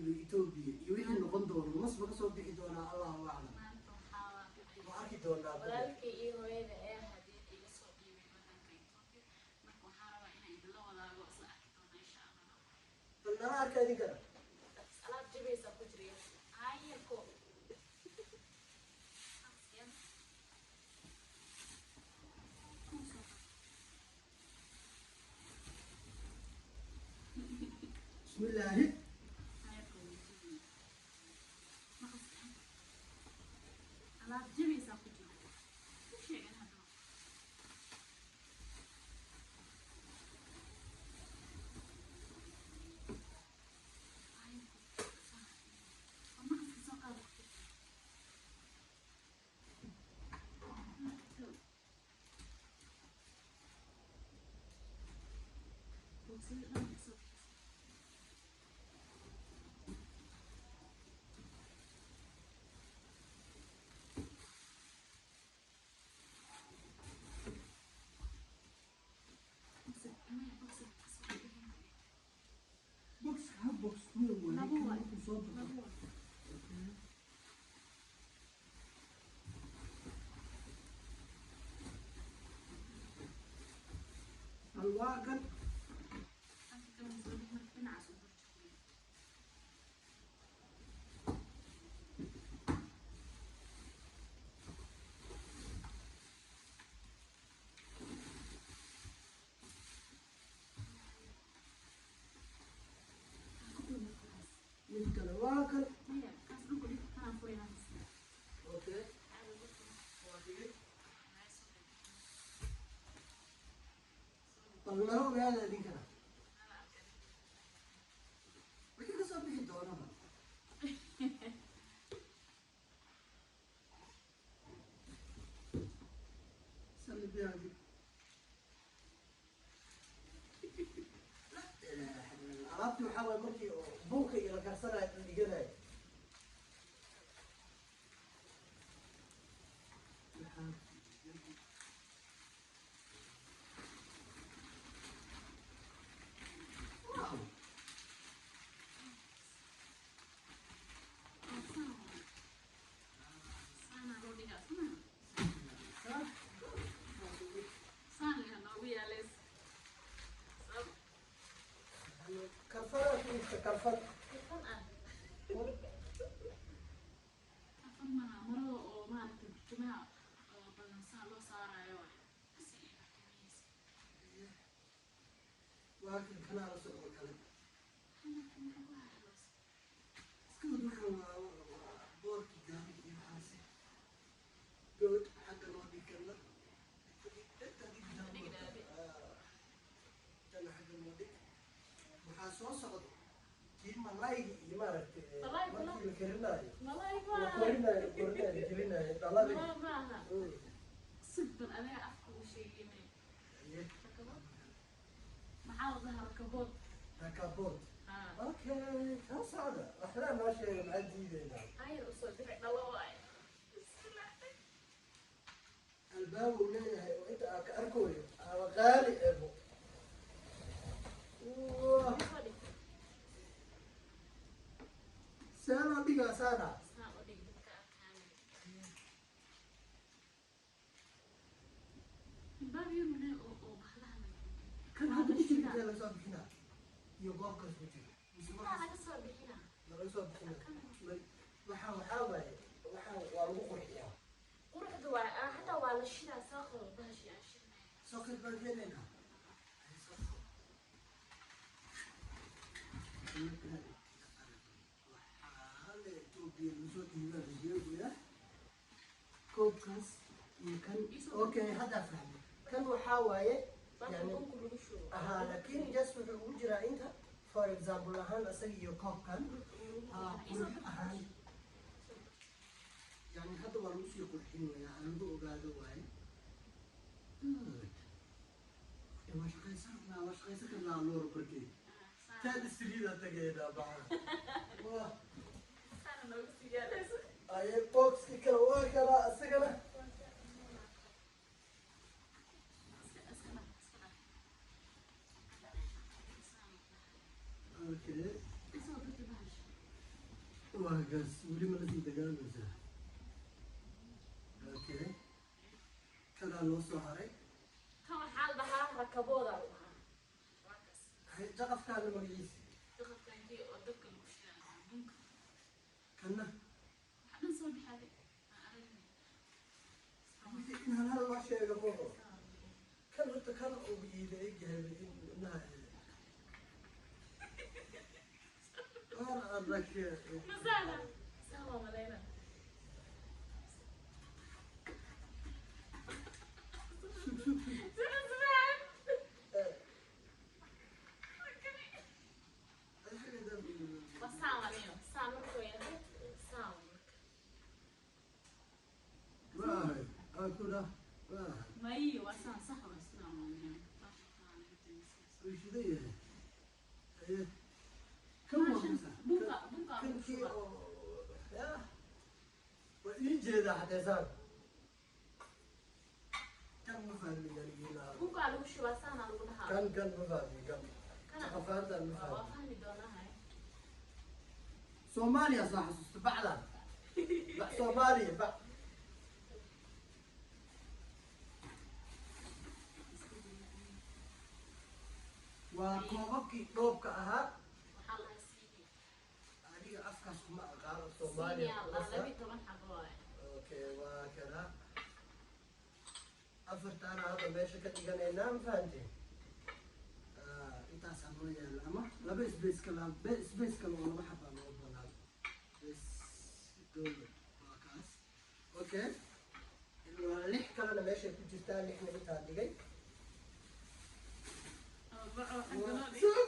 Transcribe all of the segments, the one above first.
dhiibay Etoobiya iyo wixii noqon doono, masba kasoo bixi doonaa, Allahu aclam. Maanta waxaa Waa arki doonaa. Walaalkay iyo hooyada ayaa hadiyad iga soo dhiibay wadanka Ethiopia. Marka waxaan rabaa inaan idinla wadaago, isla arki doona insha Allah. Bal nala arka idinkana. Alaab jabaysaa ku jira ayako. Bismillaahi. Alaab jabaysaa ku jira ku sheegan haddaba. Maqaska soo qaado. Bogsida dhan ka soo bixisa. Boxi, maya, boxiga ka soo bixin. Box ha, box weyn waaye. Labo kan waay. Markuu soo baxo. Labo waay. Bal waa kan. Halka kale soo dhig, marka dhinacaas u burjuqay. Mid kale waa kan. Maya, kaas dhulka dhig, kanaan furaynaa. Okay, waa dhigay. Bal nala ogaada idinkana wixii kasoo bixi doonaba. Salli biyaadi. Alaabtii waxaa waay markii oo bunka iyo la karsanayo la dhiganayo. Wow. Saanaa loo dhigaa, sana. Sax. Saan leha noogu yaaleys. Karfana ku jirta, karfan. Karfan ah. Karfan maaha, marada oo maaragtay barkimaha oo badan saa loo saarayo waay. Bas iyo barkimihiisa. Waa kan, kanaa la socdo kale. Maxaa ku halos? Iska wad, waxaan waa boorkii gaariga iyo waxaasi. Good, xagga loo dhig kana. Inta dhig. Dhig dhaabi. Tana xagga loo dhig. Waxaa soo socda kii malayga iyo maaragtay Malaay. Markii la karinaayo, Malaay la maaha. korinayo, la korinayo, la gelinayo dhaladii. Malaay maaha. Sig bal adiga afka uu sheeginay. Haye. Rakabood. Maxaa la dhahaa rakabood? Rakabood. Haa. Okay, kaa socda waxbaa noo sheegay, maxaan diidaynaa? Ayar usoo bixi, dhalo waay. Bismillah. Albaab uu leeyahay oo inta aan ka arkayo ama qaali ebo. Wah, Soo dhig. See loo dhigaa saana? Saa u dhig, dadka arkaan. Albaab yar uu leeyahay oo bahalaha la Kan hadda ku jira intee laga soo bixinaa iyo goobkaas ku jiro mise? Intaa Waxaas laga soo bixinaa. Laga soo bixinaa. Waxaa waaye, waxaa waa lagu qurxiyaa. Quruxda waa xataa waa la shidaa, soo qabo bahashi aan shidnay. Socket baan keenaynaa. Waxaa la Etoobiya lagu soo dhiibaa la sheegayaa koobkaas iyo kan. Okay, haddaa fahmay. Kan waxaa waaye Bahalka yani bunka lagu shubo. Ahaa, laakiin just wuxuu ugu jiraa inta for example ahaan isaga iyo koobkan. Haa, qurux ahaan yani hadda waa lagu sii qurxin wayaa, ha lagu ogaado waaye. Good. Waa shaqaysan karnaa, waa shaqaysan karnaa. Loor barkey taan saliida tageynaa baxa. Wah. Saana noogu sii yaalaysa. Aye, boxki kale waa kalaa isagana. Iska dhaq, iska dhaq. Okay. Isoo dirta bahasha. Waa gas, weli ma lasii dagaalaysaa? Okay, kanaa loo soo haray. Kan waxaa la dhahaa rakabooda la dhahaa, waa kaas. Jaqafkaana magaciisa? Jaqafkankii oo dabka lagu shidaa, bunka. Kanna? Waxa dhan soo bixaday aan aragnay. In hal hal loo sheego mooho. Kan horta kan uu iila egyahay in indhaha waar adag. Masala saa waa maleyna. Sug, sug, sug. Sida sibaan. Waa saan, waa niyo saan markuu yahay saan marka. Waahay akuda waahay. May, waa saan, sax waa sidaan, waa niyo. Wuu shidan yahay. Haye, kan waa masa? Bunka, bunka. Kankii oo ya waa ii jeedaa xateesaan. Kan ma fahmin anigii lahaa. Bunkaa lagu shubaa, saana lagu dhahaa. Kan ma fahmin kan. Kana jaqafaantan ma waa fahmin. Fahmi doonahay. Soomaaliya soo xasuusta bacdan, bac Soomaaliya, bac. Waa koobabkii dhoobka ahaa. Waxaa lahaa siini. Aniga afkaas kuma aqaano. Siini. Soomaaliya. Aa lahaa 12 xabo waaye. Okay, waa kana afartaana hadda meesha ka dhiganaynaa, ma fahanteen? Intaasaa noo yaala ama laba space kale, space kale oo laba xabaa noo banaan bes. Dowlad waa kaas. Okay, ilaa lix kalena meeshay ku jirtaa, lixna intaa dhigay. Sug!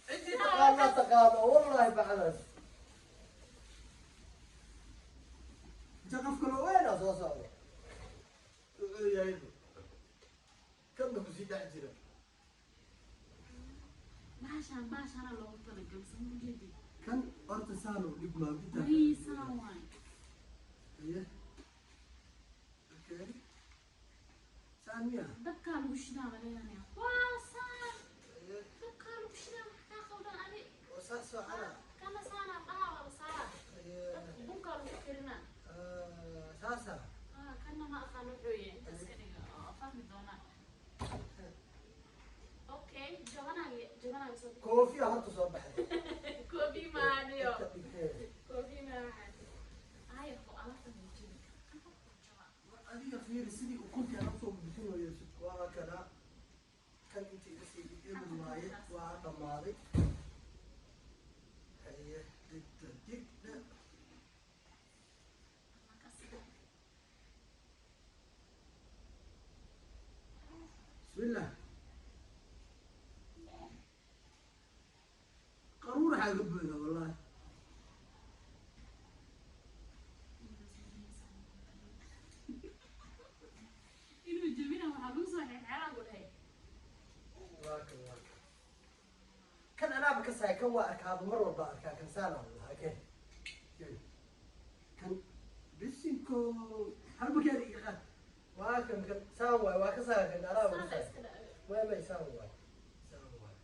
Cidii taqaana taqaano, wallahi bacdaas jaqaf kaloo weynaa soo socda. Wuxuu yahay kanna kusii dhex jira. Baashaan, baashaana loogu talagalay, sama ujeedi? Kan horta saanu dhib maa intaa. May, saan waay. Haye, okay, saan miya? Dabkaa lagu shidaa maleynaya, waa saan. Haye. Dabkaa lagu shidaa, maxaa kaa qaldan adi? Oo saas soo cana. Kana saanaa dhahaa, waa la saaraa. Haye. Dabka bunkaa lagu karinaa. Saasa. Ah, kana ma aqaan wuxuu yahay, inta iska dhiga oo fahmi doonaa. Okay, jabanaaga, jabanaaga soo bixi. Koofiya horta soo baxday. Koofi maaniyo. Inta dhigtee. Koofi maa waxaas ay oo alaabta ma jebi kara, kan qofku jabaa. Adiga fiiri sidii ukuntii aan usoo bixinayo. Waa kana kan inta iga sii dhig waaye, waa dhammaaday. Haye, digta digda. Markaas. Bismillah, qaruuraxaa ga buuxa wallahi. Inuu jebina waxaa lagu soo xeexeeraan ku dhahay. Waa kan, waa kan. Kan anaaba ka saay, kan waa arkaaba, mar walba arkaa kan, saanaa lahaa. Ken kan bisinko halbakeeda iga qaad. Waa kan, kan saan waay, waa ka saaya kan, anaaba ka saana saay. Iska dha. Way may, saan waay, saan waay.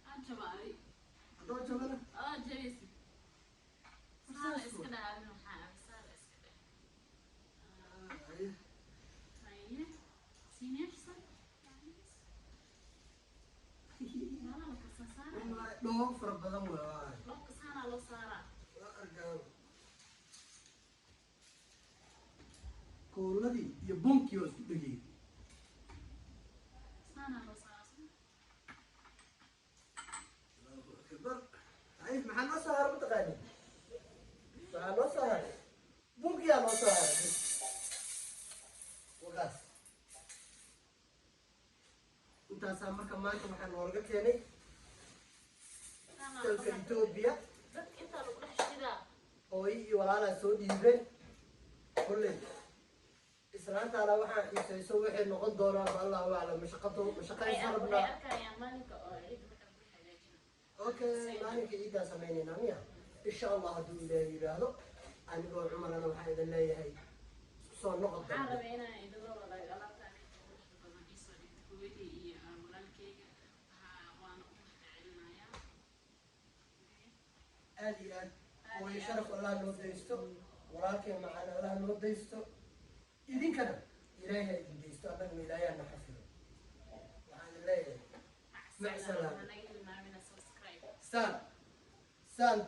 Aan jaba adi. Haddoo jabana. Adaa jabaysid, saana iska dha adina, waxaa abi saana iska dha. Haye. Haye, siinayaasha saar la karsan saara. Wallahi dhoob fara badan waay. Dhoobka saanaa loo saaraa. Waa arkaan kooladii iyo bunkii waa isku dhegay. Saanaa loo saaraa soo. Allahu akbar. Haye, maxaa noo soo haray mataqaani? Maxaa noo soo haray? Bunkiyaa noo soo haray bas. Wakaas intaasaa marka maanta waxaa noolaga keenay Saanaa dalka Etoobiya. Dadka intaa lagu dhex shidaa. Hooyo iyo walaalaa soo dhiibeen. Kolley islaantaana waxaan xiisayso waxay noqon doonaan ba Allahu aclam. Mashaqato mashaqaysa waxay rabnaa. Arkayaan maalinka oo ciidda marka lagu hagaajino. Okay, maalinka ciiddaan samaynaynaa miya? Insha Allah, hadduu Ilaahay yidhaahdo. Anigoo Cumarana waxaa idin leeyahay isku soo noqon waxaan dambe. Rabay inaan idinla wadaago alaabtaan inta quruxda badan iisoo dhigtay hooyaday iyo walaalkeyga. Waxaa waana u mahadcelinayaa. Aad iyo aad. Hooyo sharaf, Allah noo daysto. Walaalkeen macaan, Allah noo daysto. Idinkana Ilaahay ha idin daysto, annagana Ilaahay ha na xafido. Waxaan idin leeyahay mac salaama. Hanaga hilmaamina subscribe. Saan saanta.